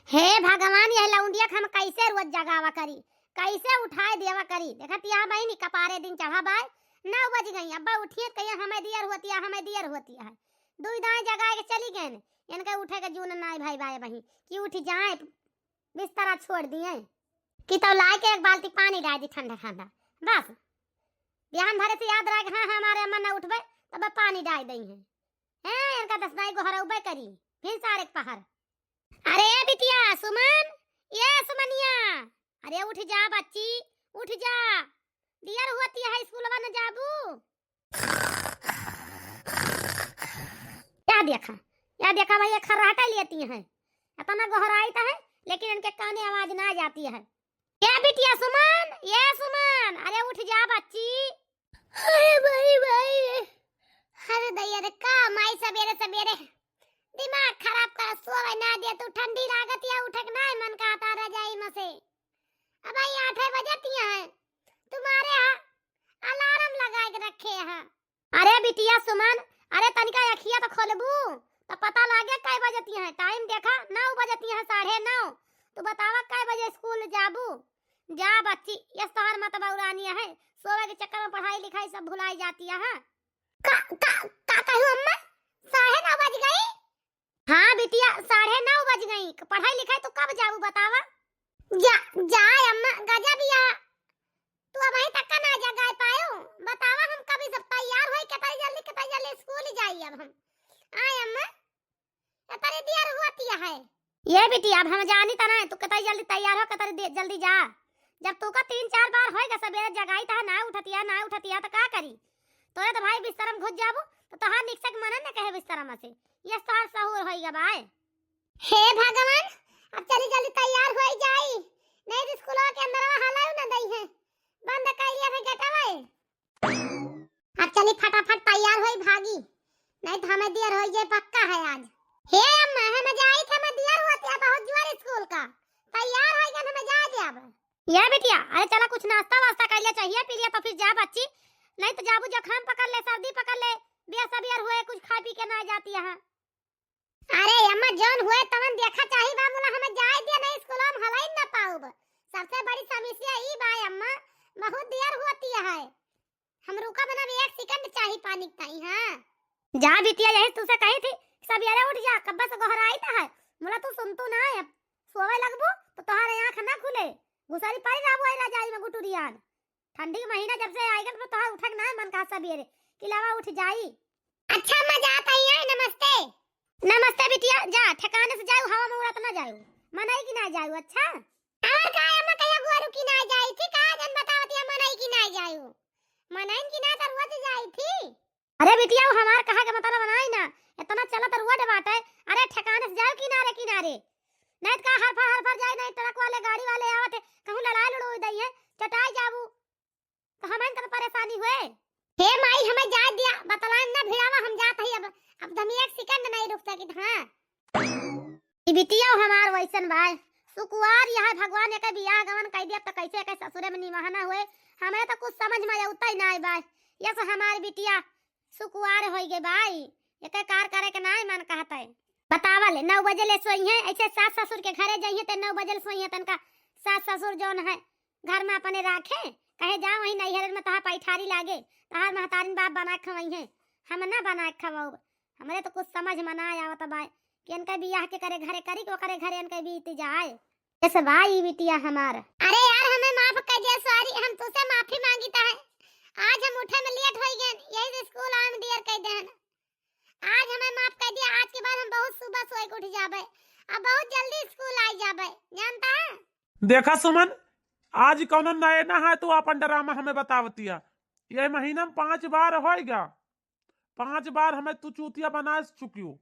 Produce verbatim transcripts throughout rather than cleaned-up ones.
हे भगवान, यह लौंडिया के हम कैसे रोज जगावा करी, कैसे उठाए देवा करी। देखत यहाँ बहिनी, कपारे दिन चढ़ा बाय, नौ बज गई, अब्बा उठिए त कहिए, "हमें दियर होती है, हमें दियर होती है।" दुई दाएं जगाए के चली गए, इनके उठे के जून नाई भाई बाय बहिन कि उठ जाए, बिस्तरा छोड़ दिए कि तब लाए के एक बाल्टी पानी डाल दी ठंडा ठंडा, बस। बिहान भरे से याद रहे कि हाँ, हमारे अम्मा न उठबे, तब पानी डाल दई है। हैं, इनका दस दाई गोहरउबे करी, फिर सारे के पहर। अरे ए बिटिया, सुमन, ए सुमनिया, अरे उठ जा बच्ची, उठ जा, दियर होती है, स्कूलवा न जाबू। या देखा, या देखा भाई, ये खर्राटा लेती हैं, इतना गोहराइत है, लेकिन इनके काने आवाज ना जाती है। ए बिटिया सुमन, ए सुमन, अरे उठ जा बच्ची। अरे भाई, भाई, अरे दैया रे, का माई सबेरे सबेरे दिमाग खराब कर, सोवे ना दे तू। ठंडी लागत या, उठक ना मन कहता रजाई में से। अब आई आठे बजती हैं, तुम्हारे यहाँ अलार्म लगा के रखे हैं। अरे बिटिया सुमन, अरे तनिका अखिया तो खोलबू, तो पता लागे कै बजती हैं। टाइम देखा, नौ बजती हैं, साढ़े नौ। तू बतावा कै बजे स्कूल जाबू? जा बच्ची, यस तोहार मत बौरानी है, सोवे के चक्कर में पढ़ाई लिखाई सब भुलाई जाती है। का, का, का कहू अम्मा? साढ़े नौ बज गई? हाँ बिटिया, साढ़े नौ बज गई। पढ़ाई लिखाई तू कब जाबू बतावा? जा, जा अम्मा, गजब या। तू अबहीं तक का ना जगाए पायो? बतावा, हम कभी सब तैयार होई, कितनी जल्दी, कितनी जल्दी स्कूल जाई अब हम। आए अम्मा, कितनी देर होती है। ये बिटिया, अब हम जानी तना है, तू कितनी जल्दी तैयार हो, कितनी दे-, जल्दी जा। जब तू का तीन चार बार होएगा, सबेरे जगाई ता, ना उठतिया, ना उठतिया, तो का करी? तोरे तो भाई बिस्तर में घुस जाबू, तो तोहार निकसे के मन न कहे बिस्तर में से। यस तोहार सहूर होइगा बाय। हे भगवान, अब चली जल्दी तैयार होई जाई, नहीं तो स्कूलवा के अंदर हलाऊ न दई है, बंद कर लिया है गेटवा। अब चली फटाफट तैयार होई भागी, नहीं तो हमें दियर होई जाए पक्का है आज। हे अम्मा, हमें जाई थे, हमें दियर होती है बहुत जुआर स्कूल का, तैयार होई गन हमें जाए दे अब। ये बिटिया, अरे चला कुछ नाश्ता वास्ता कर लिया चाहिए, पी लिया तो फिर जा बच्ची, नहीं तो जाबू जुकाम पकड़ ले, सर्दी पकड़ ले, बेसबियर हुए कुछ खा पी के ना जाती यहाँ। अरे अम्मा, जौन हुए तवन देखा चाही बा, बोला हमें जाए दिया नहीं स्कूल, हम हलाई न पाउब। सबसे बड़ी समस्या ई बा अम्मा, बहुत देर होती है, हम रुका बना भी एक सेकंड चाही पानी के ताई। हाँ जा बिटिया, यही तुझसे कही थी, सबेरे उठ जा, कब्बा से गोहराई ता है, बोला तू सुन तू ना है, सोवे लगबू तो तोहारे आँख ना खुले, घुसरी पड़ी रहबू आई रजाई में गुटुरियान। ठंडी के महीना जब से आएगा तो तोहार उठक ना मन कहा सबेरे कि लावा उठ जाई। अच्छा अम्मा, जात आई है, नमस्ते। नमस्ते बिटिया, जा ठिकाने से जाऊ, हवा में उड़त ना जाऊ, मनई की ना जाऊ। अच्छा और का अम्मा, कहिया गोरू की ना जाई थी, का जन बतावती है मनई की ना जाऊ, मनई की ना तो रोज जाई थी। अरे बिटिया, वो हमार कहा के मतलब बनाई ना, इतना चलत रोड बाटे, अरे ठिकाने से जाओ किनारे किनारे, नहीं तो का हर फर हर फर जाए, नहीं ट्रक वाले गाड़ी वाले आवत है, कहूँ लड़ाई लड़ोई दई है, चटाई जाबू, तो हमें तो परेशानी हुए। हे माई, हमें जाए दिया, बतलान ना भिड़ावा, हम जात ही अब, अब तो हम एक सेकंड नहीं रुक सकित। हाँ ई बिटिया हमार वैसन बाय, सुकुवार यह भगवान एके बियाह गवन कई दिया तो कैसे एके ससुरे में निमहना हुए, हमें तो कुछ समझ में अउता ही ना आए बाय। यस हमार बिटिया सुकुवार होई गे बाई, एके कार करे के नाय मन कहत है। बतावा ले, नौ बजे ले सोई है, ऐसे सास ससुर के घरे जाइए ते नौ बजे ले सोई है, तनका सास ससुर जौन है घर में अपने राखे, कहे जा वही नैहर में तहा पैठारी लागे, तहार महतारिन बाप बना के खवई है, हम ना बना के खवाऊ। हमरे तो कुछ समझ में ना आवत बाय कि इनका बियाह के करे घरे करी, के ओकरे घरे इनका बीत जाए। ऐसे बाई बिटिया हमार। अरे यार, हमें माफ कर दिया, सॉरी, हम तुझसे माफी मांगी ता है। आज हम उठे में लेट हो गए, यही से स्कूल आए में देर कर देन। आज हमें माफ कर दिया, आज के बाद हम बहुत सुबह सोए के उठ जाबे, अब बहुत जल्दी स्कूल आ जाबे, जानता है? देखा सुमन, आज कौनो नए ना है, तू अपन ड्रामा हमें बतावतिया। ये महीना में पांच बार होएगा, पांच बार हमें तू चूतिया बना चुकी हो।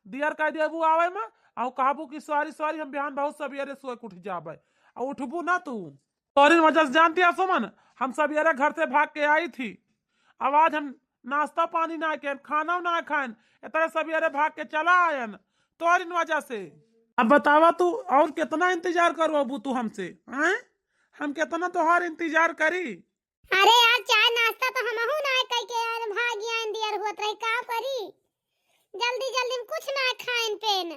दियर कह दिया वो आवे में, और कहबू कि सॉरी सॉरी, हम बिहान बहुत सवेरे सोए के उठ जाबे, और उठबू ना तू। तोरी वजह से जानती है सुमन, हम सवेरे घर से भाग के आई थी। अब आज हम नाश्ता पानी ना खाएन, खाना ना खाएन, इतने सवेरे भाग के चला आयन तोरी वजह से। अब बतावा तू, और कितना इंतजार करवाबू तू हमसे, हैं? हम कितना तोहार इंतजार करी? अरे यार, चाय नाश्ता तो हमहू ना कई के यार, भाग आयन दियर होत रही, का करी? जल्दी जल्दी में कुछ ना खाएन पेन।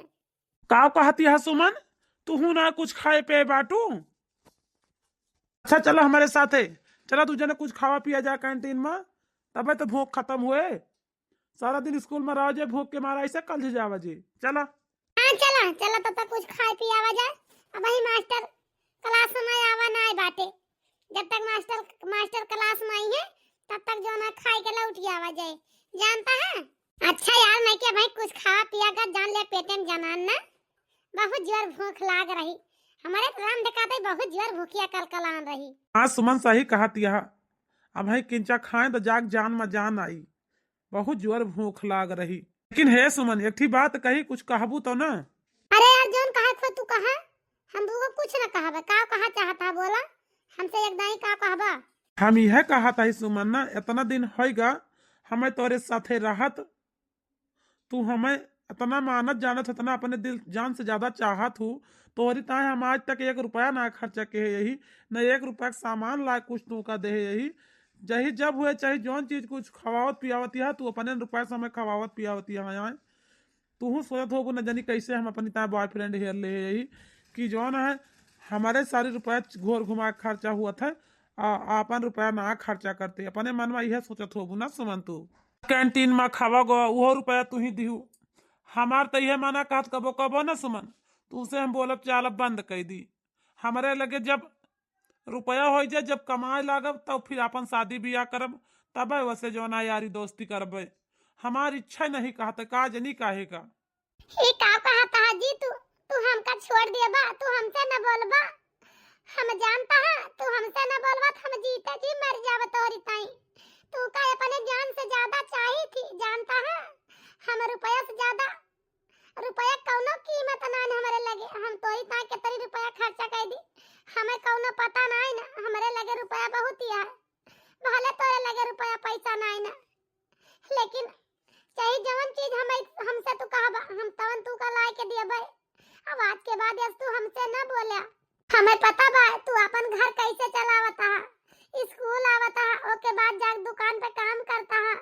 का कहती है सुमन? तुहू ना कुछ खाए पे बाटू। अच्छा, चला हमरे साथे, चला दू जने कुछ खावा पिया जा कैंटीन में, तबे तो भूख खतम हुए। सारा दिन स्कूल में रह जे, भूख के मारा ऐसे कल जावा जे। चला। हाँ, चला, चला, तब तक कुछ खाए पियावा जाए। अबहीं मास्टर क्लास में आवा ना आए बाटे। जब तक मास्टर, मास्टर क्लास में आई है, तब तक जो ना खाए के लौट आवा जाए। जानता है? अच्छा यार, नहीं के भाई कुछ खावा पिया का जान ले पेटे में जनान ना। बहुत जोर भूख लाग रही। हमारे राम ढकाते बहुत जोर भूखिया कलकलान रही। हाँ सुमन, सही कहा तिया। अबहीं किंचा खाए तो जाग जान में जान आई। बहुत जोर भूख लाग रही। लेकिन हे सुमन, एक ठी बात कही, कुछ कहबू तो ना? अरे यार, जौन कहे खो तू कहा, हम दूगो कुछ ना कहबे। का कहा चाहता है बोला, हमसे एक दाई का कहबा? हम यह कहत हई सुमन ना, इतना दिन होइगा हमें तोरे साथे रहत, तू हमें इतना मानत जानत, इतना अपने दिल जान से ज्यादा चाहत हूँ, तोहरी ताए हम आज तक एक रुपया ना खर्चा के है यही, न एक रुपया के सामान ला कुछ तू का दे है यही। जही जब हुए चाहे जौन चीज कुछ खवावत पियावत यह, तू अपने रुपया से हमें खवावत पियावत यह आए। तू सोचत होबू न जानी कैसे हम अपनी ताए बॉयफ्रेंड हेर ले है यही, कि जौन है हमारे सारी रुपया घोर घुमा के खर्चा हुआ था, आ, आपन रुपया ना खर्चा करते। अपने मन में यह सोचत होबू ना सुमन तू। कैंटीन में खावा गवा, उहो रुपया तू ही दिहू। हमार तो यह मना कहत कबो कबो ना सुमन, तू से हम बोलब चालब बंद कर दी। हमरे लगे जब रुपया हो जाए, जब कमाए लागब, तब फिर आपन शादी बियाह करब, तबे वैसे जौना यारी दोस्ती करबे। हमार इच्छा नहीं कहत, का जनी काहे का। ई का कहत हा जी तू? तू हमका छोड़ देबा, तू हमसे न बोलबा। हम जानता है, तू हमसे न बोलबा, त हम जीते जी मर जाब तोरी ताई। तू का अपने जान से ज्यादा चाही थी, जानता है? हम रुपया से ज्यादा, रुपया कौनो कीमत ना न हमरे लगे। हम तोरी ताई के तरी रुपया खर्चा कर दी, हमें कौनो पता ना है ना, हमरे लगे रुपया बहुत ही है। भले तोरे लगे रुपया पैसा ना है ना, लेकिन चाहे जवन चीज हमें, हमसे तू कहबा, हम तवन तू का लाए के दियबे। अब आज के बाद यस तू हमसे न बोल्या। हमें पता बा तू अपन घर कैसे चलावत हा, स्कूल आवत हा, ओके बाद जाके दुकान पे काम करता हा,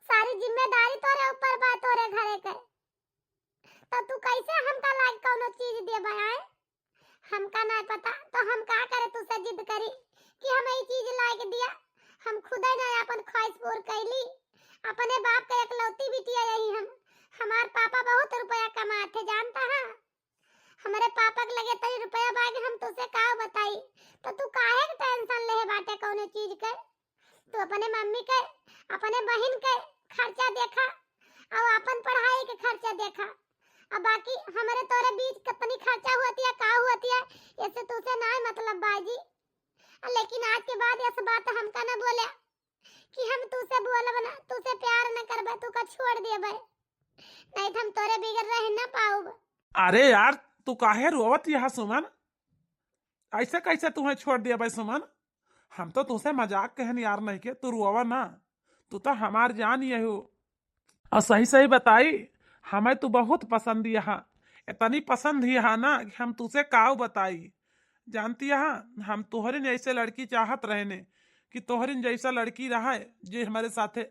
सारी जिम्मेदारी तोरे ऊपर बा, तोरे घरे के। तो तू कैसे हमका लाग कौनो चीज देबे आए? हमका ना पता, तो हम का करे तुसे जिद करी कि हमें ई चीज लाग दिया? हम खुदे ना अपन ख्वाहिश पूर कैली। अपने बाप के एकलौती बिटिया यही हम। हमार पापा बहुत रुपया कमात है, जानता है? हमरे पापा के लगे तनी रुपया बा कि हम तुसे का बताई, तो तू काहे के टेंशन लेहे बाटे कौनो चीज के? तू अपने मम्मी के, अपने बहिन के खर्चा देखा, और अपन पढ़ाई के खर्चा देखा, और बाकी हमरे तोरे बीच कितनी खर्चा होती है, का होती है, इससे तुसे ना मतलब बाजी। लेकिन आज के बाद यस बात हमका न बोले कि हम तुसे बोलब ना, तुसे प्यार न करबे, तू का छोड़ देबे, नहीं तो हम तोरे बिगर रह न पाउब। अरे यार, तू काहे रोवत यह सुमन? ऐसे कैसे तुम्हें छोड़ देबे सुमन? हम तो तुसे मजाक कहन यार नहीं के, तू रोवा ना, तू तो हमार जान ये हो। और सही सही बताई, हमें तू बहुत पसंद यहाँ, इतनी पसंद यहाँ ना कि हम तुसे काव बताई। जानती यहाँ, हम तोहरिन ऐसे लड़की चाहत रहने कि तोहरिन जैसा लड़की रहे जे हमारे साथे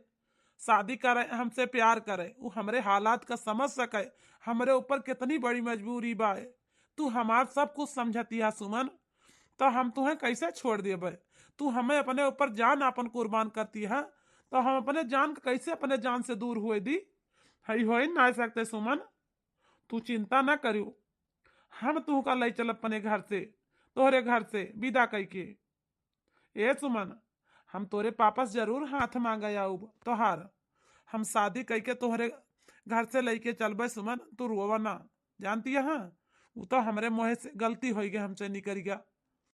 शादी करे, हमसे प्यार करे, वो हमरे हालात का समझ सके। हमरे ऊपर कितनी बड़ी मजबूरी बा। तू हमार सब कुछ समझती है सुमन, तो हम तुहें कैसे छोड़ देबे? तू हमें अपने ऊपर जान आपन कुर्बान करती है, तो हम अपने जान के कैसे अपने जान से दूर हुए दी? हई होई ना सकते सुमन, तू चिंता ना करियो, हम तू का ले चल अपने घर से, तोहरे घर से विदा कई के। ए सुमन, हम तोरे पापा से जरूर हाथ मांगे आउब तोहार। हम शादी कई के तोहरे घर से लेके चलबे सुमन, तू रोवा ना। जानती है, उ तो हमरे मोहे से गलती होई गई, हमसे निकल गया।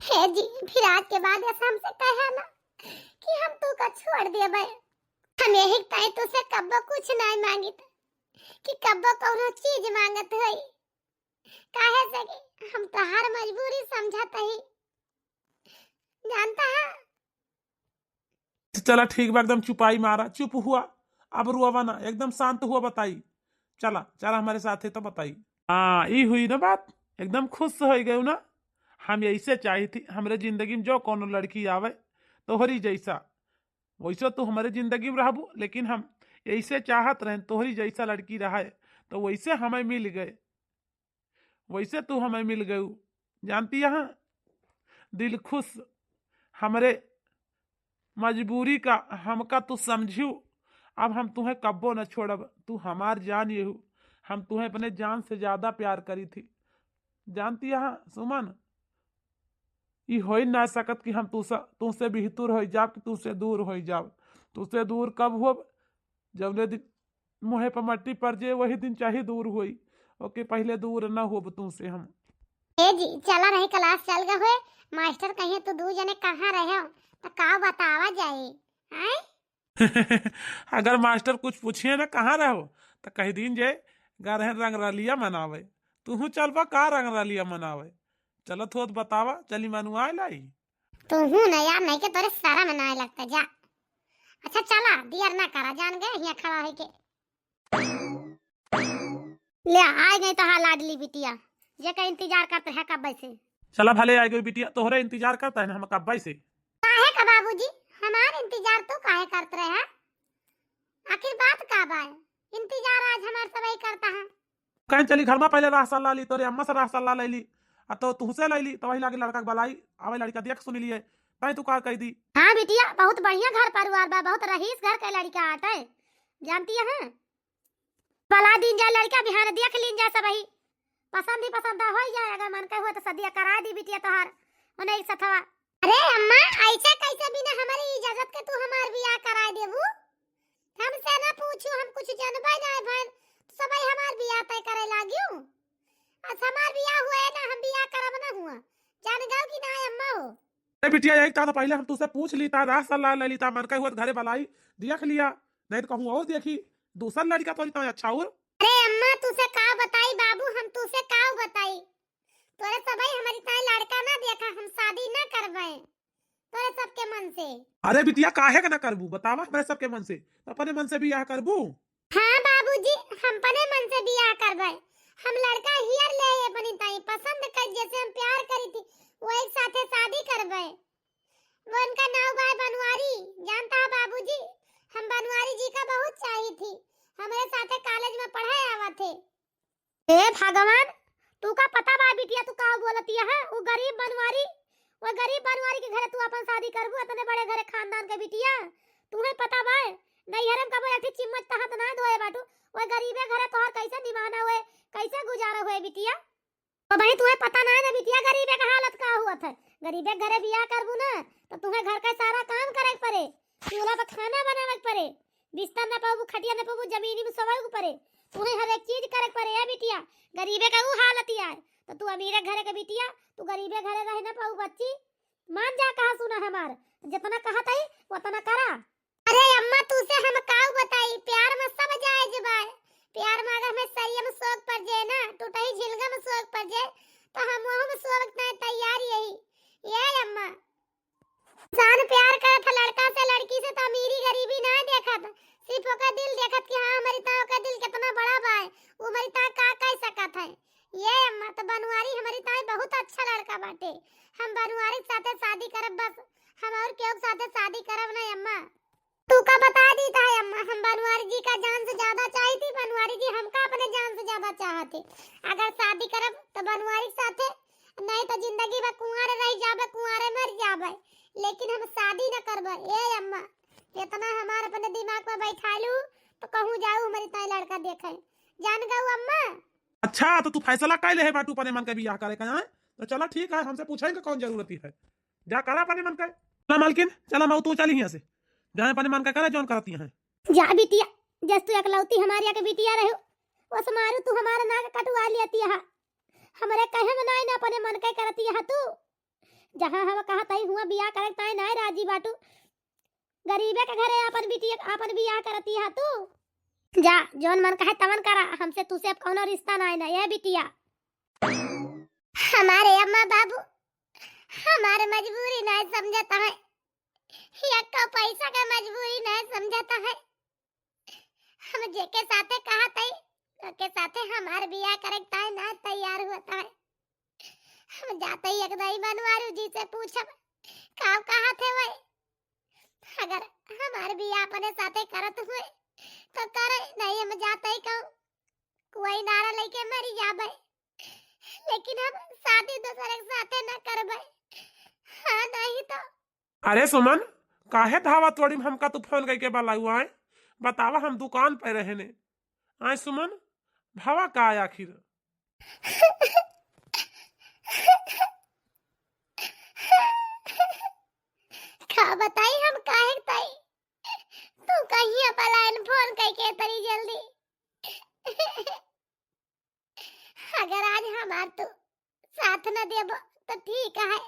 हे जी, फिर आज के बाद ऐसा हमसे कहा ना कि हम तू का छोड़ देबे। हम यही ताई तुसे कब्बो कुछ नहीं मांगित कि कब्बो कौनो चीज मांगत हई, काहे से कि हम तोहार मजबूरी समझत हई, जानता है। चला ठीक बा, एकदम चुपाई मारा, चुप हुआ, अब रोवा ना, एकदम शांत हुआ, बताई। चला, चला हमारे साथे तो बताई। हाँ, ई हुई ना बात, एकदम खुश हो गए ना। हम यही से चाही थी, हमरे जिंदगी में जो कोनो लड़की आवे तोहरी जैसा, वैसे तू हमारे जिंदगी में रहबू, लेकिन हम यही से चाहत रहेन तोहरी जैसा लड़की रहे, तो वैसे हमें मिल गए। वैसे तू हमें मिल गयू। जानती यहाँ दिल खुश, हमरे मजबूरी का हमका तू समझू। अब हम तुहें कब्बो न छोड़ब, तू हमार जान येहू। हम तुहें अपने जान से ज्यादा प्यार करी थी। जानती यहाँ सुमन, ई होइ ना सकत कि हम तुसे, तुसे बिहतुर होइ जाब कि तुसे दूर होइ जाब। तुसे दूर कब होब? जौने दिन मुँहे पर मट्टी पर जे, वही दिन चाही दूर होई। ओके पहिले दूर न होब तुसे हम। ए जी, चला नहीं, class चल गए हुए। मास्टर कहिए तू दू जने कहाँ रहे हो, तो का बतावा जाए? आए? अगर मास्टर कुछ पूछिए ना कहाँ रहो, तो कह दीन जे गा रहे रंगरलिया मनावे। तू चलबा का रंगरलिया मनावे? चलत हो तो बतावा, चली मनुआए लाई। तू हूँ ना यार, नहीं के तोरे सारा मनाए लगता जा। अच्छा चला, दियर ना करा, जान गए हिया खड़ा है के। ले, आ गई तोहार लाडली बिटिया, जेका इंतजार करत रहे कब्बे से। चला भले आ गई बिटिया, तोहरे इंतजार करत है ना हम कब्बे से। काहे का बाबूजी, हमार इंतजार तू काहे करत रहे है? आखिर बात का बा? इंतजार आज हमार सबही करता है। कहीं चली घर में पहले राह सलाह ली, तोरे अम्मा से राह सलाह ले ली, आ तो तुहसे ले ली, तो वही लागे लड़का के बलाई, आवे लड़का देख सुन लिए, तै तू का कह दी। हाँ बिटिया, बहुत बढ़िया घर परिवार बा, बहुत रईस घर के लड़का आटे, जानती है। बला दीन जाए लड़का, बिहान देख लीन जाए सबही। पसंद ही पसंद होई जाए, अगर मन के हुआ तो सदिया करा दी बिटिया तोहार, ओने एक सथवा। अरे अम्मा, ऐसे कैसे बिना हमारी इजाजत के तू हमार बियाह करा देबू? हमसे ना पूछू, हम कुछ जानबे ना है भैन, तो सबही हमार बियाह तय करे लागियो। आज हमार बियाह हुआ है ना, हम बियाह करब ना हुआ, जान जाओ कि ना अम्मा हो। ए बिटिया, यही था, तो पहले हम तुसे पूछ ली था, राह सलाह ले ली था, मन के हुआ तो घरे बलाई, देख लिया, नहीं तो कहूँ और देखी, दूसर लड़का तो इतना अच्छा और। अरे अम्मा, तुसे का बताई बाबू, हम तुसे का बताई, तोरे सबही हमारी ताई लड़का ना देखा, हम शादी ना करबे तोरे सबके मन से। अरे बिटिया, काहे के ना करबू, बतावा, हमरे सबके मन से, तो अपने मन से बियाह करबू। हाँ बाबूजी, हम अपने मन से बियाह करबे, हम लड़का हियर ले आई अपनी ताई, पसंद कर, जैसे हम प्यार करी थी, वो एक साथे शादी करबे। वो उनका नाव बा बनवारी, जानता है बाबूजी, हम बनवारी जी का बहुत चाही थी, हमरे साथे college में पढ़े आवा थे। हे भगवान, तू का पता बा बिटिया, तू का बोलतिया है? उ गरीब बनवारी, वो गरीब बनवारी के घरे तू अपन शादी करबू, इतने बड़े घरे खानदान के बिटिया, तुहे पता बा? नैहरे में कबो एक ठे चिम्मच तहात ना धोए बाटू, वो गरीबे घरे तोहर कैसे निभाना हुए, कैसे गुजारा हुए बिटिया? तो भाई तुहे पता ना है ना बिटिया, गरीबे के हालत का हुआ था। गरीबे के घरे बियाह करबू ना, तो तुहे घर का सारा काम करे के पड़े, चूल्हा पर खाना बनावे के पड़े, बिस्तर न पाबू, खटिया न पाबू, जमीनी में सोवे के पड़े, तुहे हर एक चीज करे के पड़े। ए बिटिया, गरीबे का ऊ हालत ही आए, तो तू अमीरे घरे के बिटिया, तू गरीबे घरे रह न पाऊ बच्ची। मान जा, कहा सुना हमार, जितना कहा तई उतना करा। अरे अम्मा, तुसे हम काऊ बताई, प्यार में सब जायज बा। प्यार में अगर हमें सरिया में सोग पड़ जाए ना, टूटही झिलगा में सोग पड़ जाए, तो हम वहू में सोग ना तैयार यही। ये अम्मा, इंसान प्यार करत है लड़का से, लड़की से, तो अमीरी गरीबी ना देखत, सिर्फ ओकर दिल देखत कि हाँ, हमारी ता ओकर दिल कितना बड़ा बा, वो हमारी ता का कह सकत है। ये अम्मा, तो बनवारी हमारी ताई बहुत अच्छा लड़का बाटे, हम बनवारी के साथे शादी करब बस, हम और केहू के साथे शादी करब ना अम्मा। तू का बता दी था अम्मा, हम बनवारी जी का जान से ज्यादा चाही थी, बनवारी जी हमका अपने जान से ज्यादा चाहते। अगर शादी करब तो बनवारी के साथे, नहीं तो जिंदगी भर कुंवारे रह जाबे, कुंवारे मर जाबे, लेकिन हम शादी न करबे। ए अम्मा, इतना हमार अपने दिमाग में बैठा लू तो कहूँ जाऊ हमारी ताई लड़का देखे, जान गऊ अम्मा। अच्छा, तो तू फैसला कर ले है बाटू अपने मन के बियाह करे का, हैं? तो चला ठीक है, हमसे पूछे के कौन जरूरत है, जा करा अपने मन के। चला मालकिन, चला माऊ, तू चल यहाँ से, जा अपने मन का करा जौन करती है। जा बिटिया, जस तू एकलौती हमारी एक बिटिया रहो, वस मारू तू हमारा नाक कटवा लियती है, हमरे कहे में नाई ना अपने मन के करती है तू। जहाँ हम कहा तई हुआ बियाह करे ताई नाई राजी बाटू, गरीबे के घरे अपन बिटिया, अपन बियाह करती है तू। जा, जौन मन कहे तवन करा, हमसे तुसे अब कौनो रिश्ता नाई ना, ये बिटिया। हमारे अम्मा बाबू हमारे मजबूरी नाई समझता है, यक्को पैसा का मजबूरी नाई समझता है। हम जेके साथे कहा तई, ओके साथे हमार बियाह करे ताई ना तैयार हुआ ताई। हम जाते ही एक दाई बनवारू जी से पूछब, काऊ कहा थे वही? अगर हमार बियाह अपने साथे करत हुए, तो करे, नहीं हम जाते ही कहूँ, कुआई नारा लेके मरी जाबे। लेकिन हम शादी दूसरे के साथे ना करबे। हाँ, नहीं तो। अरे सुमन, काहे धावा तोड़ी में हमका तू फोन करके बुलावा है? बतावा, हम दुकान पे रहने। आए सुमन, भवा का है आखिर? का बताई हम काहे ताई? तू कहिया बुलाइन फोन करके तरी जल्दी। अगर आज हमार तू साथ न देबो तो ठीक है,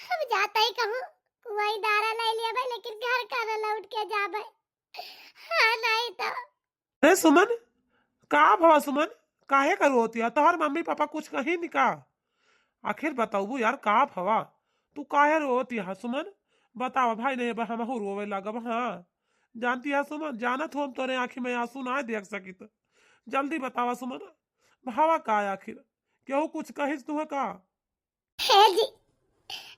हम जाते ही कहूँ कुआई दारा ले लेबे, लेकिन घर का न लौट के जाबे। हाँ, नहीं तो। अरे सुमन, का भवा सुमन, काहे का रोवत है? तोहर मम्मी पापा कुछ कही नहीं का? आखिर बताऊबू यार, का भवा, तू काहे रोवत है सुमन? बतावा भाई, नहीं अब हमहू रोवे लागब। हाँ, जानती है सुमन, जानत हो हम तोरे आँखी में आंसू ना देख सकित। जल्दी बतावा सुमन, भवा का है आखिर? केहू कुछ कहिस तुहे का? हे जी,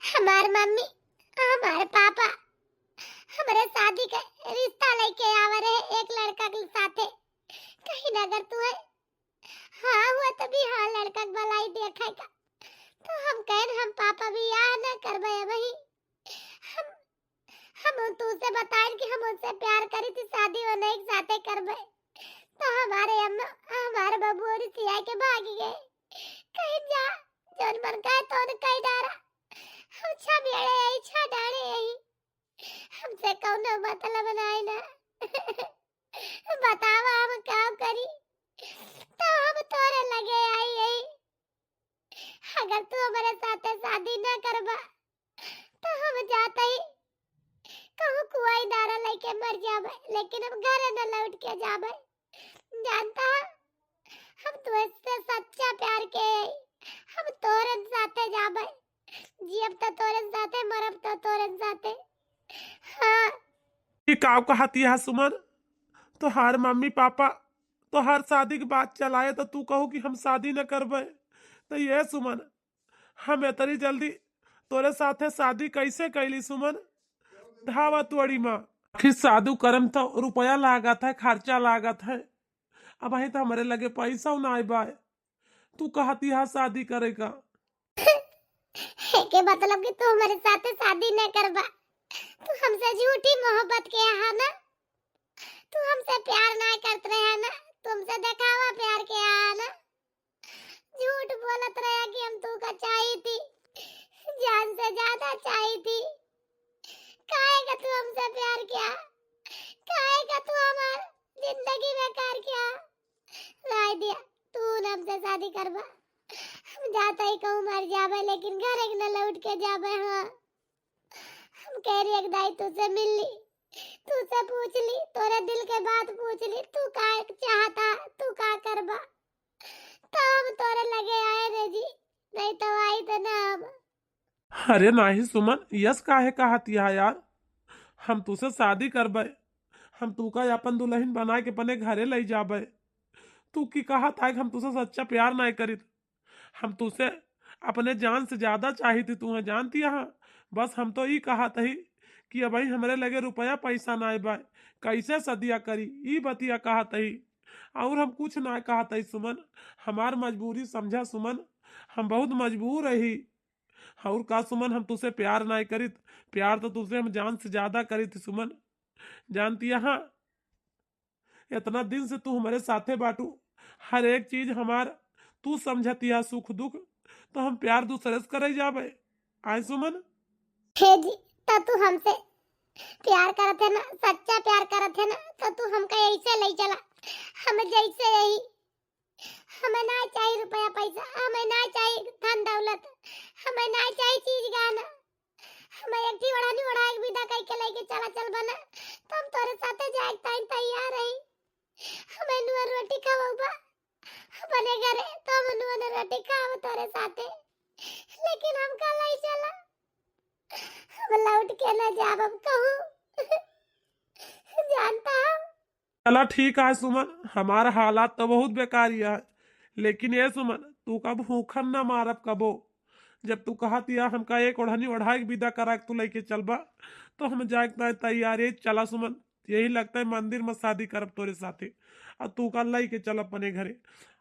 हमार मम्मी, हमार पापा हमरे शादी के रिश्ता लेके आवा रहे एक लड़का के साथे। कहीं ना अगर तू है, हाँ हुआ तभी हाँ लड़का के भलाई देखे का। तो हम कहन हम पापा बियाह ना करबे अबही। हम, हम तुसे बताइन कि हम उनसे प्यार करी थी, शादी वो नहीं साथे करबे। तो हमारे अम्मा, हमारे बबुआ सिया के भागी गए। कहीं जा, जौन मन कहे तौन कही डारा। हम छा बेड़े आई, छा डाड़े आई। हमसे कौनो मतलब नाई ना। बतावा हम का करी? तो हम तोरे लगे आई आई। अगर तू हमारे साथे शादी ना करबा, तो हम जाते ही कहूँ कुआई दारा लेके मर जाबे, लेकिन हम घरे न लौट के जाबे। जानता है, हम तुझसे सच्चा प्यार के, हम तोरे साथे जाबे, जियब तो तोरे साथे, मरब तो तोरे साथे। हाँ। ये का कहती है सुमन? तोहार मम्मी पापा तोहार शादी के बात चलाए तो तू कहू कि हम शादी न करबे। तो ये सुमन, हम इतनी जल्दी तोरे साथे शादी कैसे कैली सुमन? धावा तोड़ी माँ। आखिर शादी करम तो रुपया लागत है, खर्चा लागत है। अबहीं तो हमरे लगे पैसा ना आए बाय। तू कहती है शादी करे का? के मतलब कि तू हमारे साथे शादी न करबा। तू हमसे झूठी मोहब्बत के है ना? तू हमसे प्यार ना करत रहे है ना? तू हमसे दिखावा प्यार के है ना? झूठ बोलत रहे कि हम तू का चाही थी, जान से ज्यादा चाही थी। काहे का तू हमसे प्यार किया? काहे का तू हमार जिंदगी बेकार किया? राय दिया, तू न हमसे शादी करबा। हम जाता ही कहूँ मर जाबे, लेकिन घर एक न लौट के जाबे। हाँ, हम कह रही एक दाई तुझसे मिल ली, तुझसे पूछ ली, तोरे दिल के बात पूछ ली, तू का चाहता, तू का करबा, तो हम तोरे लगे आए रे जी, नहीं तो आई तो ना हम। अरे नाही सुमन, यस काहे कहत या यार? हम तुसे शादी करबे, हम तुका अपन दुल्हन बनाए के अपने घरे ले जाबे। तू की कहत आए कि हम तुसे सच्चा प्यार नाय करित? हम तुसे अपने जान से ज्यादा चाहित ही, तुहे जानती है। बस हम तो ई कहत ही कि अबही हमरे लगे रुपया पैसा नाय बा, कैसे सदिया करी, ई बतिया कहत ही। और हम कुछ ना कहत ही सुमन, हमार मजबूरी समझा सुमन, हम बहुत मजबूर ही। और का सुमन, हम तुसे प्यार नाय करित, प्यार तो तुसे हम जान से ज्यादा करित सुमन। जानती है, इतना दिन से तू हमरे साथे बाटू, हर एक चीज हमार तू समझतिया, सुख दुख, तो हम प्यार दूसरे से करे जाबे। आए सुमन? हे जी, तो तू हमसे प्यार करत है ना, सच्चा प्यार करत है ना, तो तू हमका ऐसे ले चला, हम जैसे यही। हमें ना चाहिए रुपया पैसा, हमें ना चाहिए धन दौलत, हमें ना चाहिए चीज गहना। हमें एक ठी ओढ़नी ओढ़ाए के विदा करके लेके चला चल बना, तो हम तोरे साथे जाए के ताईं तैयार रही। हमें नुआ रोटी खवाबा अपने घरे, तो हम नुआ रोटी खाब तोरे साथे, लेकिन हमका ले चला, हम लौट के ना जाब, हम कहूँ जानता हम। चला ठीक है सुमन, हमार हालात तो बहुत बेकार ही है, लेकिन ये सुमन, तू का भूखन ना मारब कबो। जब तू कहत या हमका एक ओढ़नी ओढ़ाए के विदा करा के तू लेके चलबा, तो हम जाए के ताईं तैयार है। चला सुमन, यही लगता है मंदिर में शादी करब तोरे साथे, और तू का लेके चल अपने घरे।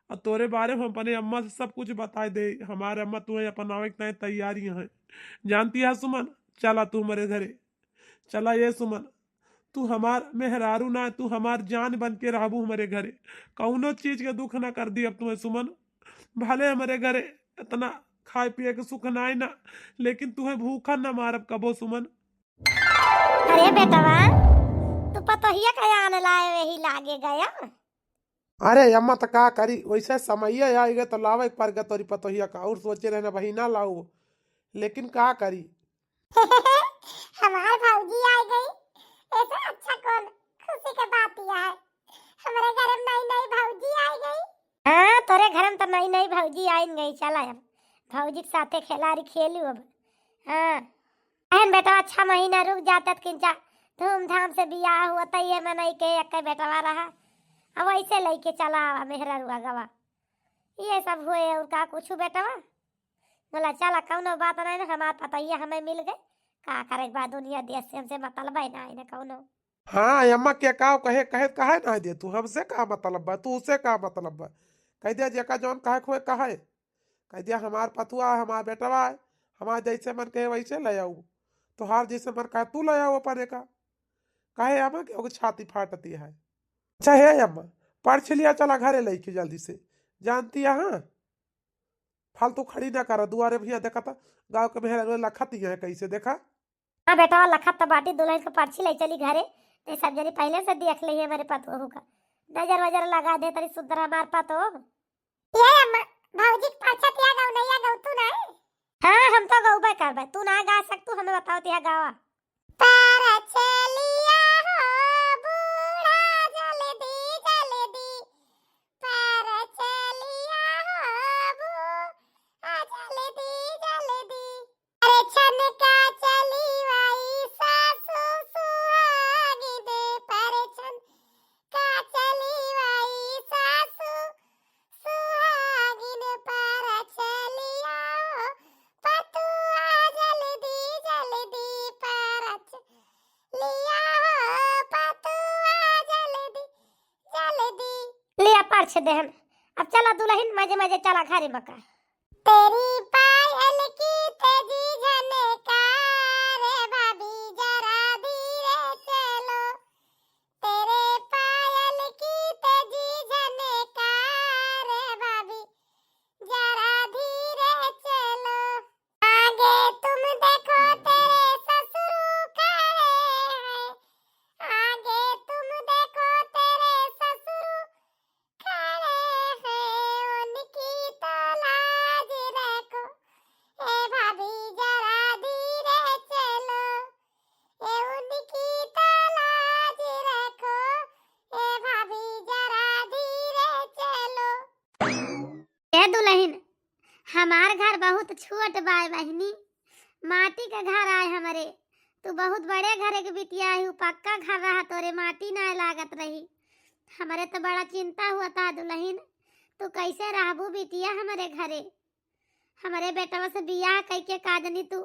और तोरे बारे में हम अपने अम्मा से सब कुछ बताए दे। हमारे अम्मा तुहे अपनावे के तैयारी हैं। जानती है सुमन, चला तू हमरे घरे, चला ये सुमन, तू हमार मेहरारू ना, तू हमार जान बन के रहबू हमरे घरे। कौनो चीज के दुख ना कर दी अब तुम्हें सुमन। भले हमरे घरे इतना खाए पिए के सुख ना है ना, लेकिन तुम्हें भूखा ना मारब कबो सुमन। अरे बेटवा, तू पतोहिया का आन लाए वही लागे गया। अरे अम्मा, त का करी, वैसे समइया आइ गए त लावे के पड़ गए तोरी पतोहिया का, और सोचे रहे ना बहिना लाऊ, लेकिन का करी। हमार भौजी आइ गई, ऐसे अच्छा कौन खुशी के बात यह है। हमारे घर में नई नई भौजी आइ गई। हाँ, तोरे घर में तो नई नई भौजी आइन गई। चला अब भौजी के साथे खेलारी खेलू अब। हाँ। एहन बेटवा छह महीना रुक जाता त किंचा धूमधाम से बियाह हुआ त ये मनई के एक बेटवा रहा। अब ऐसे लइके चला आवा मेहररुआ गवा। ये सब हुए और का कुछ बेटवा? बोला चला कौनो बात नहीं ना, हमार पतोहिया हमें मिल गए। का करे के बाद दुनिया देश से हमसे मतलब है ना, ना कौनो। हाँ अम्मा, के का कहे, कहे, कहे ना दे तू, हमसे का मतलब बा, तू उसे का मतलब बा? कह दिया जेका जौन कहे खुए कहे। कह दिया हमार पतुआ है, हमार बेटवा है, हमार जैसे मन कहे वैसे ले आऊ, तोहार जैसे मन कहे तू ले आऊ अपने का। कहे अम्मा के ओके छाती फाटती है। अच्छा हे अम्मा, पर्ची लिया चला घरे लइके जल्दी से, जानती है हाँ? फालतू खड़ी ना करा दुआरे भैया, देखा था गाँव के मेहरा लखत ही है कैसे देखा। हाँ बेटवा, लखत त बाटी, दुलहिन के पर्ची लइ चली घरे, नहीं सब जनी पहिले से देख लेही हमरे पतोहू का, नजर वजर लगा दे तनी सुंदर हमार पतोह। ये अम्मा, भौजी के पर्चा तिया गौ नैया गौ तू ना? हाँ, हम तो गौबे करबे, तू ना गा सक, तू हमें बताओ तिया गावा। परचलिया हो बूढ़ा जल्दी जल्दी, परचलिया हो बूढ़ा जल्दी जल्दी। अरे छनका चली वाई सासु सुहागिन, परछन का चली वाई सासु सुहागिन, परछलिया हो पतुआ जल्दी जल्दी, परछलिया हो पतुआ जल्दी जल्दी। लिया पर्च देहन, अब चला दुलहिन मजे मजे चला घरे मका। तेरी पायल की तेजी झनकार, भाभी जरा धीरे चलो। तेरे पायल की तेजी झनकार, भाभी जरा धीरे चलो। आगे तुम देखो तेरे ससुर खड़े हैं, आगे तुम देखो तेरे ससुर खड़े हैं, उनकी तो लाज रखो, ए भाभी जरा धीरे चलो, ए उनकी तो लाज रखो, ए भाभी जरा धीरे चलो। ए दुलहिन, हमार घर बहुत छोट बाय बहिनी, माटी के घर आय हमरे। तू बहुत बड़े घरे के बिटिया आय हू, पक्का घर रहा, तोरे माटी नाय लागत रही। हमरे तो बड़ा चिंता हुआ था दुलहिन, तू कैसे रहबू बिटिया हमरे घरे? हमरे बेटवा से बियाह कइके का जनी तू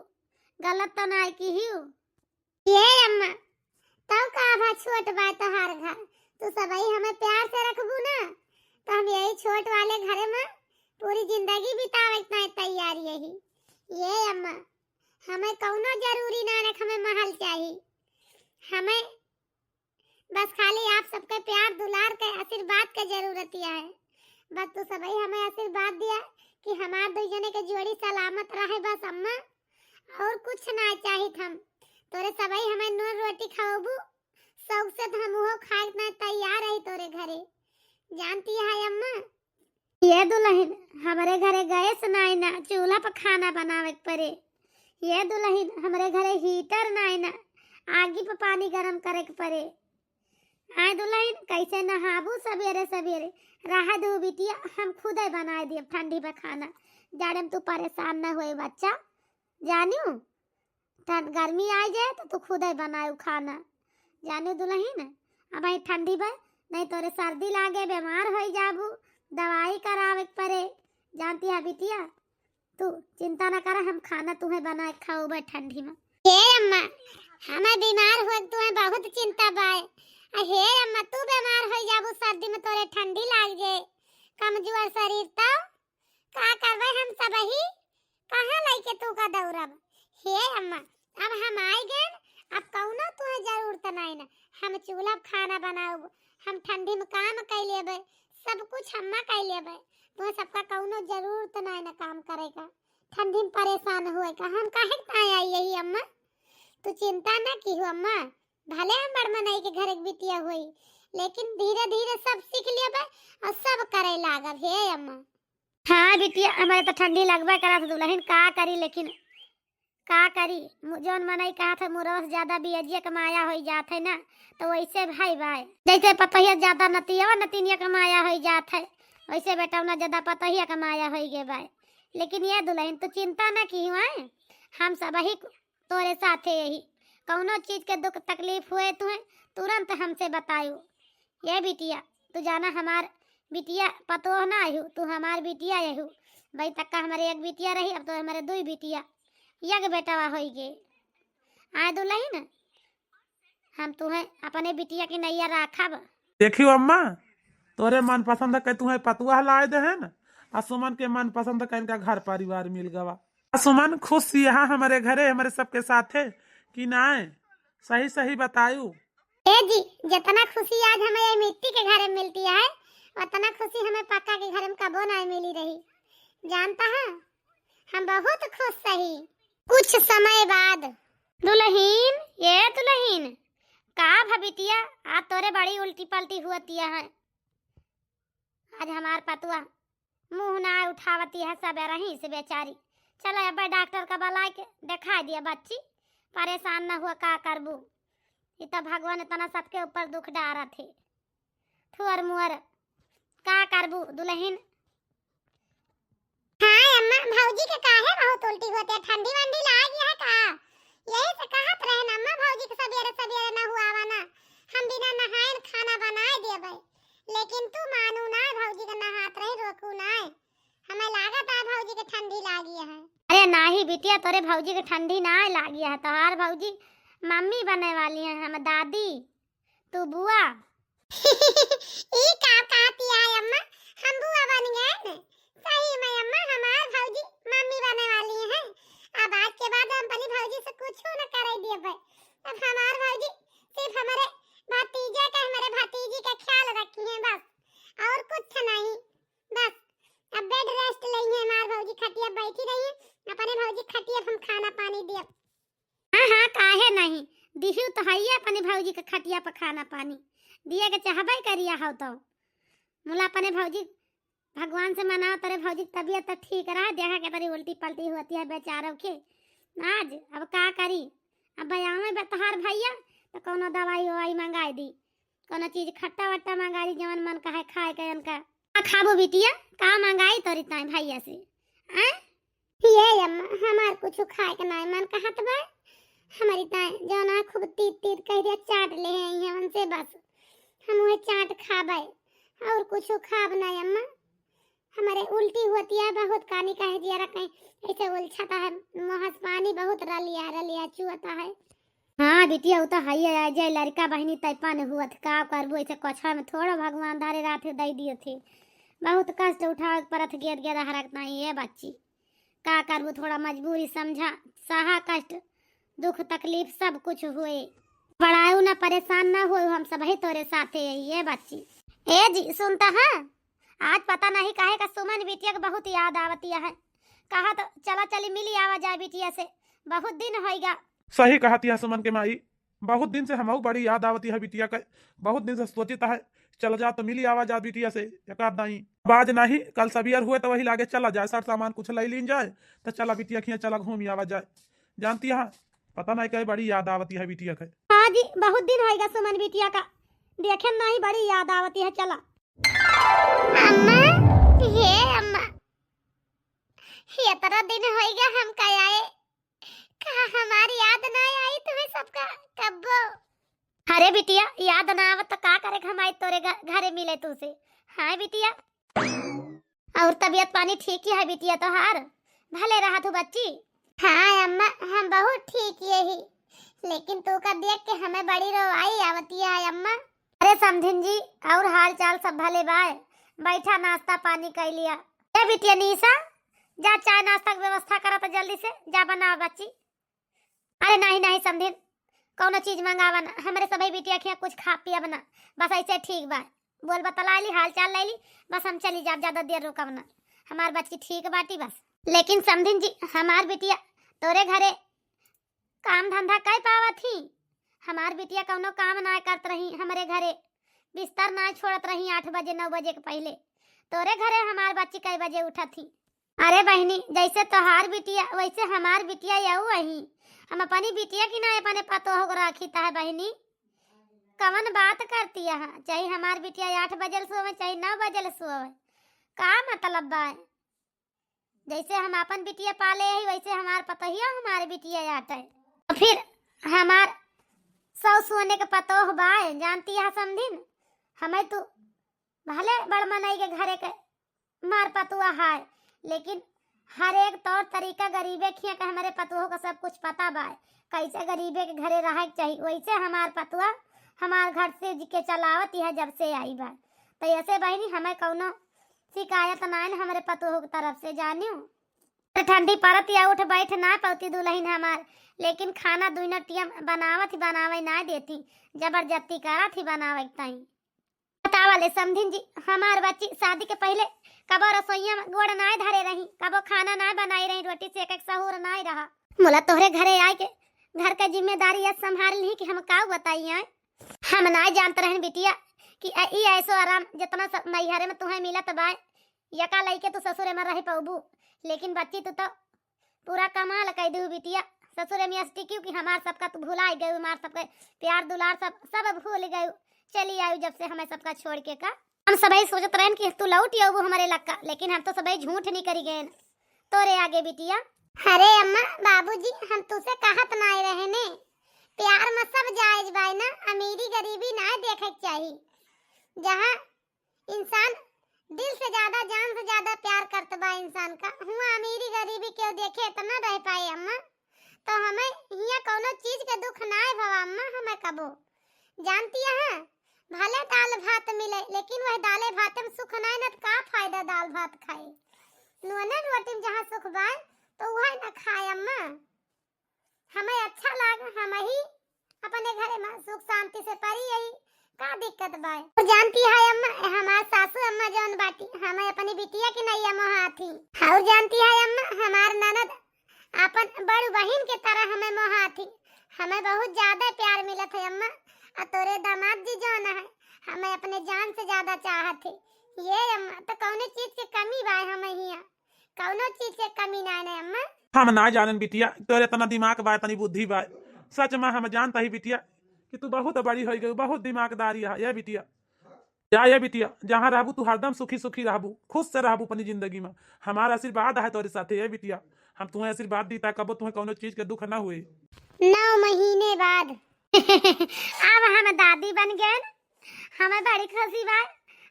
गलत तो नाय किहिउ? ये अम्मा, तब का भा छोट बा तोहार घर, तू सबही हमें प्यार से रखबू ना, तो हम यही छोट वाले घरे में पूरी जिंदगी बितावे के तैयार यही। ये अम्मा, हमें कौनो जरूरी ना रख, हमें महल चाही, हमें बस खाली आप सबके प्यार दुलार के आशीर्वाद के जरूरत है। बस तू सबही हमें आशीर्वाद दिया कि हमार दू जने के जोड़ी सलामत रहे बस अम्मा, और कुछ ना चाहित हम। तोरे सबही हमें नून रोटी खवबू, शौक से तो हम उहो खाए के ना तैयार रही तोरे घरे, जानती है अम्मा। ये दुलहिन, हमरे घरे गैस नाई ना, चूल्हा पर खाना बनावे के परे। ये दुलहिन, हमरे घरे हीटर नाई ना, आगी पर पानी गरम करे के परे। आय दुलहिन, कैसे नहाबू सबेरे सबेरे? रहा दू बिटिया, हम खुदे बनाए दिए ठंडी में खाना। जाड़े में तू परेशान न होए बच्चा, जानियो। ठंड गर्मी आ जाए तो तू खुदे बनाए खाना, जानियो दुलहिन। अब आई ठंडी में नहीं तोरे सर्दी लागे, बीमार हो जाबू, दवाई करावे के परे, जानती है बिटिया। तू चिंता ना करा, हम खाना तुम्हें बनाए खाओबे ठंडी में। हे अम्मा, हमें बीमार हुए के तुम्हें बहुत चिंता बाय। आ हे अम्मा, तू बीमार हो जाबू सर्दी में, तोरे ठंडी लाग जाए, कमजोर शरीर तो का करबे हम सबही, कहाँ लइके तू का दौड़ब? हे अम्मा, अब हम आइ गएन, अब कउनो तुहे जरूरत नाहीं ना। हम चूल्हा पे खाना बनाउब, हम ठंडी में काम कइ लेबे, सब कुछ अम्मा कइ लेबे। तुहे सबका कउनो जरूरत नाहीं ना काम करे का, ठंडी में परेशान हुए का। हम काहे के ताईं आई यही अम्मा, तू चिंता ना किहु अम्मा। भले हम बड़ मनई के घरे के बिटिया होई, लेकिन धीरे धीरे सब सीख लेबे और सब करे लागब। हे अम्मा। हाँ बिटिया, हमरे तो ठंडी लगबे करत दुलहिन, का करी, लेकिन का करी, मु-, जौन मनई कहत है, मुरवा से ज्यादा बियजिया के माया होई जात है ना, तो वैसे भाई बाय, जैसे पतोहिया ज्यादा नतिया, नतिनिया के माया होई जात है, वैसे बेटवना ज्यादा पतोहिया के माया होई गे बाय। लेकिन ये दुलहिन, तू चिंता ना किहु, हैं? हम सबही तोरे साथे यही, कउनो चीज के दुख तकलीफ हुए तुहे, तुरंत हमसे बतायु। ये बिटिया, तू जाना हमार बिटिया पतोह ना अहु, तू हमार बिटिया अहु। बई तक का हमरे एक बिटिया रही, अब तो हमरे दुई बिटिया, एक बेटवा होई गे। आए दुलहिन, हम तुहे अपने बिटिया की नैया राखब। देखियो अम्मा, तोरे मनपसंद के तुहे पतोह लाए देहेन, आ सुमन के मनपसंद के इनका घर परिवार मिल गवा। आ सुमन, खुश यहाँ हमरे घरे, हमरे सबके साथे कि नाय? सही सही बतायु। ए जी, जितना खुशी आज हमें ये मिट्टी के घरे में मिलती है, उतना खुशी हमें पक्का के घरे में कबो नाय मिली रही। जानता है, हम बहुत खुश सही। कुछ समय बाद। दुलहिन, ये दुलहिन, का भ बिटिया, आज तोरे बड़ी उल्टी पल्टी हुअतिया है। आज हमार पतोह मुँह ना उठावतिया है सबेरही से बेचारी। चलो अब डॉक्टर का बुलाए के देखाइ दिया बच्ची, परेशान न हुआ, का करबू, ई तो भगवान इतना सबके ऊपर दुख डारत है। थुअर मुअर का करबू दुलहिन? हाँ अम्मा, भौजी के काहे बहुत उल्टी होते, ठंडी वंडी लाग गया है का? यही से कहत रहे ना अम्मा, भौजी के सबेरे सबेरे ना हुआवा ना, हम बिना नहाए खाना बनाए देबे, लेकिन तू मानू ना, भौजी के नहात रही, रोकू ना। हमें लागत है भौजी के ठंडी लागी है। अरे नाही बिटिया, तोरे भौजी के ठंडी ना लागी है, तोहार भौजी मम्मी बने वाली है, हम दादी। तू बुआ। ई का कहती है अम्मा? हम बुआ बन गए न? सही में अम्मा, हमार भौजी मम्मी बने वाली हैं। अब आज के बाद हम अपनी भौजी से कुछ न करे दिए भाई। अब हमार भौजी सिर्फ हमारे भतीजे का, हमारे भतीजी का ख्याल रखी हैं बस, और कुछ नहीं। बस अब bed rest लेंगे हमार भौजी, खटिया बैठी रही है, अपने भौजी खटिया हम खाना पानी दिए। हाँ, हाँ, काहे नहीं? दिहू तो हइये अपने भौजी के खटिया पर खाना पानी। दिए के चाहबे करिया हो तो। मुला अपने भौजी, भगवान से मनाओ, तोरे भौजी के तबियत तो ठीक रहा, देखा के तरी उल्टी पल्टी होती है बेचारों के। आज अब का करी? अब आवे बतहार भैया, तो कौनो दवाई ववाई मंगाई दी, कौनो चीज खट्टा वट्टा मंगाई दी, जवन मन कहे खाए के उनका। का खाबो बिटिया? का मंगाई तोरी ताई भैया से? आय? ये अम्मा, हमार कुछ खाए के नाय मन कहत बा। हमारी ताई जौन आ खूब तीत तीत कह दिया, चाट ले हैं ये उनसे बस। हम वही चाट खाबे और कुछ खाब ना अम्मा। हमारे उल्टी होती है बहुत, कानी कहे जिया रखे ऐसे उलझता है, मुँह से पानी बहुत रलिया रलिया चुअता है। हाँ बिटिया, उ तो हइये है, जे लड़का बहिनी तैपन हुअत, का करबू, ऐसे कछवा में थोड़ा भगवान धारे रात दे दिए थे। बहुत कष्ट उठावे के परत गेद गेद हरक नहीं है बच्ची, का करबू, थोड़ा मजबूरी समझा, सहा कष्ट, दुख तकलीफ सब कुछ हुए, बड़ाऊ ना परेशान ना हो, हम सब ही तोरे साथे यही है बच्ची। ए जी सुनता है, आज पता नहीं काहे का सुमन बिटिया के बहुत याद आवतिया है, कहा तो चला चली मिली आवा जाए बिटिया से, बहुत दिन होइगा। सही कहतिया सुमन के माई, बहुत दिन से हमहू बड़ी याद आवतिया है बिटिया के, बहुत दिन से सोचित है चला जा तो मिली आवा जा बिटिया से एक आध दाई। अब आज नहीं, कल सबियर हुए तो वही लागे चला जाए, सर सामान कुछ ले लीन जाए, तो चला बिटिया खिया चला घूम आवा जाए। जानती है, पता नहीं कहे बड़ी याद आवतिया है बिटिया के। हाँ जी, बहुत दिन होइगा सुमन बिटिया का देखे नहीं, बड़ी याद आवतिया है, चला। अम्मा, हे अम्मा, इतना दिन होइगा हम का आए, का हमारी याद ना आई तुम्हें सबका कब्बो? अरे बिटिया, याद ना आवत तो का करे हम आई तोरे घ-, घरे मिले तुसे। हाँ बिटिया, और तबियत पानी ठीक ही है बिटिया तोहार? भले रहा तू बच्ची। हाँ अम्मा, हम बहुत ठीक यही, लेकिन तू का देख के हमें बड़ी रोवाई आवती है अम्मा। अरे समधिन जी, और हाल चाल सब भले बाय? बैठा, नाश्ता पानी कइ लिया। ए बिटिया निशा, जा चाय नाश्ता के व्यवस्था करा त जल्दी से, जा बनावा बच्ची। अरे नाही नाही समधिन, कउनो चीज मंगावा ना, हमरे सभे बिटिया खिया कुछ खा पिया बना, बस अइसे ठीक बा। बोल बतला ली, हाल चाल लइ ली, बस हम चली जाब, ज्यादा देर रुकब ना। हमार बच्ची ठीक बाटी बस। लेकिन समधिन जी, हमार बिटिया तोरे घरे काम धंधा कइ पावत ही? हमार बिटिया कउनो काम नाहीं करत रही हमरे घरे, बिस्तर नाहीं छोड़त रही आठ बजे नौ बजे के पहिले। तोरे घरे हमार बच्ची कइ बजे उठत ही? अरे बहिनी, जइसे तोहार बिटिया वइसे हमार बिटिया यहू अही। हम अपनी बिटिया की नाहीं अपने पतोह को राखी त है बहिनी, कवन बात करती है? चाहे हमार बिटिया आठ बजे सोवे चाहे नौ बजे सोवे, का मतलब बा? जइसे हम आपन बिटिया पाले ही वइसे हमार पतोहिया हमार बिटिया आटे। फिर हमार सौ सोने के पतोह बाय, जानती है समधिन, हमें तू भले बड़ मनई के घरे के मार पतुआ है, लेकिन हर एक तौर तरीका गरीबे खिया के हमरे पतोह का सब कुछ पता बाय, कइसे गरीबे के घरे रहे के चाही, वइसे हमार पतुआ हमार घर से जी के चलावत यह जब से आई बाय। तो ऐसे बहिनी हमें कउनो शिकायत नाइन हमरे पतोह के तरफ से जानियो। ठंडी परत या उठ बैठ ना पौती दुलहिन हमार, लेकिन खाना दुइनो टियम बनावत ही बनावे ना देती, जबरदस्ती करत ही बनावे के ताई। बतावा ले समधिन जी, हमार बच्ची शादी के पहिले कबो रसोइया में गोड़ नाय धरे रही, कबो खाना नाय बनाई रही, रोटी सेके के सहूर नाय रहा। मोला तोहरे घरे आए के घर का जिम्मेदारी या संभाल ली कि हम का बताई आए। हम नाय जानत रहन बिटिया कि अ-, ई ऐसो आराम जितना स-, नैहरे में तुहें मिलत बाय, यका लइके तू ससुरे में रह पउबू, लेकिन बच्ची तू तो पूरा कमाल कइ दिहू बिटिया। ससुरे में अस टिकियो कि हमार सबका तू भुलाइ गयू, हमार सबके प्यार दुलार सब, सब भूल गयू। चली आयू जब से हमें सबका छोड़ के का। हम सबही सोचत रहन कि तू लौट आउबू हमरे लक्का, लेकिन हम तो सबही झूठ निकरी गएन तोरे आगे बिटिया। अरे अम्मा, बाबूजी, हम तुसे कहत नाय रहने, प्यार में सब जायज बाय ना, अमीरी गरीबी नाय देखे के चाही। जहाँ इंसान दिल से ज्यादा, जान से ज्यादा प्यार करत बा इंसान का, हुआ अमीरी गरीबी केहू देखे इतना रह पाए अम्मा। तो हमें हिया कउनो चीज के दुख नाय भवा अम्मा, हमें कबो। जानती है, भले दाल भात मिले, लेकिन वह दाले भाते में सुख नाय न, तो का फायदा दाल भात खाए? नूने रोटी में जहाँ सुख बाय, तो वह न खाए अम्मा। हमें अच्छा लाग, हमही अपने घरे में सुख शांति से परी यही, का दिक्कत बाय? और जानती है अम्मा, हमार सासू अम्मा जौन बाटी, हमें अपनी बिटिया की नैया मोहात ही। और जानती है अम्मा, हमार ननद अपन बड़ू बहिन के तरह हमें मोहात ही। हमें बहुत ज्यादा प्यार मिलत है अम्मा। और तोरे दामाद जी जौन है, हमें अपने जान से ज्यादा चाहत है। ये अम्मा, तो कौने चीज के कमी बाय हमें हिया? कउनो चीज के कमी नाय न अम्मा। हम ना जानन बिटिया, तोरे इतना दिमाग बा, इतनी बुद्धि बा। सच में हम जानता ही बिटिया कि तू बहुत बड़ी होइ गई, बहुत दिमागदारी है ये बिटिया। जा ये बिटिया, जहाँ रहबू तू हरदम सुखी सुखी रहबू, खुश से रहबू अपनी जिंदगी में। हमार आशीर्वाद है तोरे साथे ये बिटिया, हम तुहें आशीर्वाद दीता, कबो तुहें कउनो चीज के दुख ना हुए। नौ महीने बाद अब हम दादी बन गए, हमें बड़ी खुशी बा।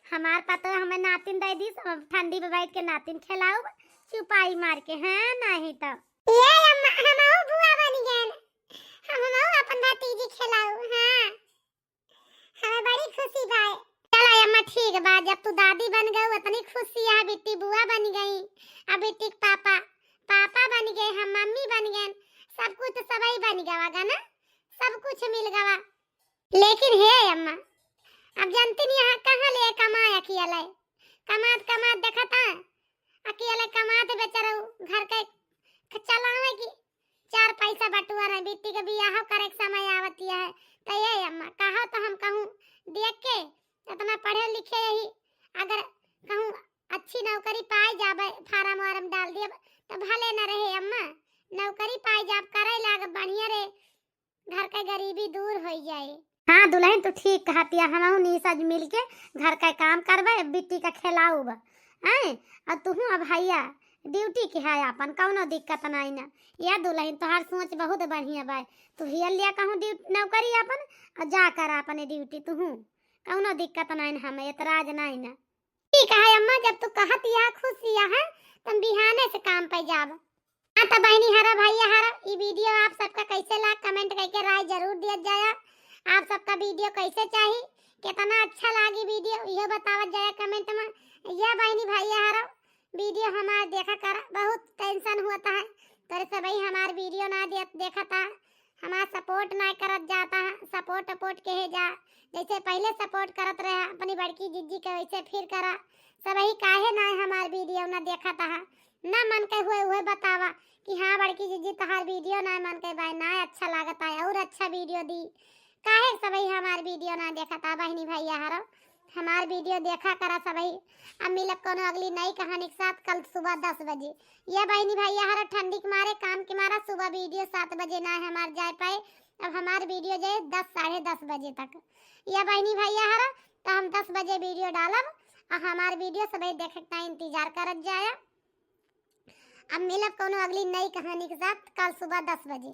हमार पतोह हमें नातिन दे दी, सब ठंडी में बैठ के नातिन खिलाऊ, चुपाई मार के, हाँ, नहीं तो। ये अम्मा, हमहू बुआ बन गए, हम, हमहू अपन भतीजी खिलाऊ, हाँ, हमें बड़ी खुशी बा। चला अम्मा, ठीक बा, जब तू दादी बन गऊ, इतनी खुशी है, बिट्टी बुआ बन गई, अब बिट्टी के पापा, पापा बन गए, हम मम्मी बन गए, सब कुछ तो सबही बन गवा गा ना, सब कुछ मिल गवा। लेकिन हे अम्मा, अब जानती नहीं यहाँ कहाँ ले कमाए अकेले, कमात कमात देखता, अकेले कमात बेचारा घर के ख-, चलावे की चार पैसा बटुआ रहे, बिट्टी के बियाह करे के समय आवत है, तो ये अम्मा कहो तो हम कहूँ देख के इतना पढ़े लिखे यही, अगर कहूँ अच्छी नौकरी पाए जाबे, फार्म वार्म डाल दिए, तो भले न रहे अम्मा, नौकरी पाए जाब, करे लाग बढ़िया रे, घर के गरीबी दूर होइ जाए। हाँ दुलहिन, तू ठीक कहतिया, हमहू निशा जी मिल के घर का काम करबे, बिट्टी का खिलाऊब, हैं? और तुहू अब भैया ड्यूटी के है आपन, कउनो दिक्कत नाई ना। या दुलहिन, तोहार सोच बहुत बढ़िया बा, तू हियल लिया कहूँ ड्यू-, नौकरी आपन, और जा कर आपने ड्यूटी तुहू, कउनो दिक्कत नाई ना, हमें एतराज नाई ना। ठीक है अम्मा, जब तू कहत या खुश या है, त हम बिहाने से काम पे जाब। हाँ, त बहिनी हरा, भैया हरा, ई वीडियो आप सबका कैसे लाग, कमेंट करके राय जरूर दियत जाया। आप सबका वीडियो कैसे चाही, कितना अच्छा लागी वीडियो, इहो बतावत जाया कमेंट में। या बहिनी भैया हरो, वीडियो हमार देखा करा, बहुत टेंशन होता है, तोरे सबही हमार वीडियो ना दे-, देखता, हमार सपोर्ट ना करत जाता है। सपोर्ट वपोर्ट के है जा, जैसे पहले सपोर्ट करत रहे अपनी बड़की जिज्जी के, वैसे फिर करा। सबही काहे ना हमार वीडियो ना देखता है, ना मन के हुए उहे बतावा कि हाँ बड़की जिज्जी तोहार वीडियो ना मन के बाय ना अच्छा लागता है, और अच्छा वीडियो दी। काहे सबही हमार वीडियो ना देखता बहिनी भैया हरो, हमार वीडियो देखा करा सबही। अब मिलब कोनो अगली नई कहानी के साथ कल सुबह दस बजे। या बहिनी भैया हरो, ठंडी के मारे काम के मारा सुबह वीडियो सात बजे ना हमार जाए पाए, अब हमार वीडियो जाए दस, साढ़े दस बजे तक। या बहिनी भैया हरो, तो हम दस बजे वीडियो डालब, और हमार वीडियो सबही देखे के ताईं इंतजार करत जाया। अब मिलब कोनो अगली नई कहानी के साथ कल सुबह दस बजे।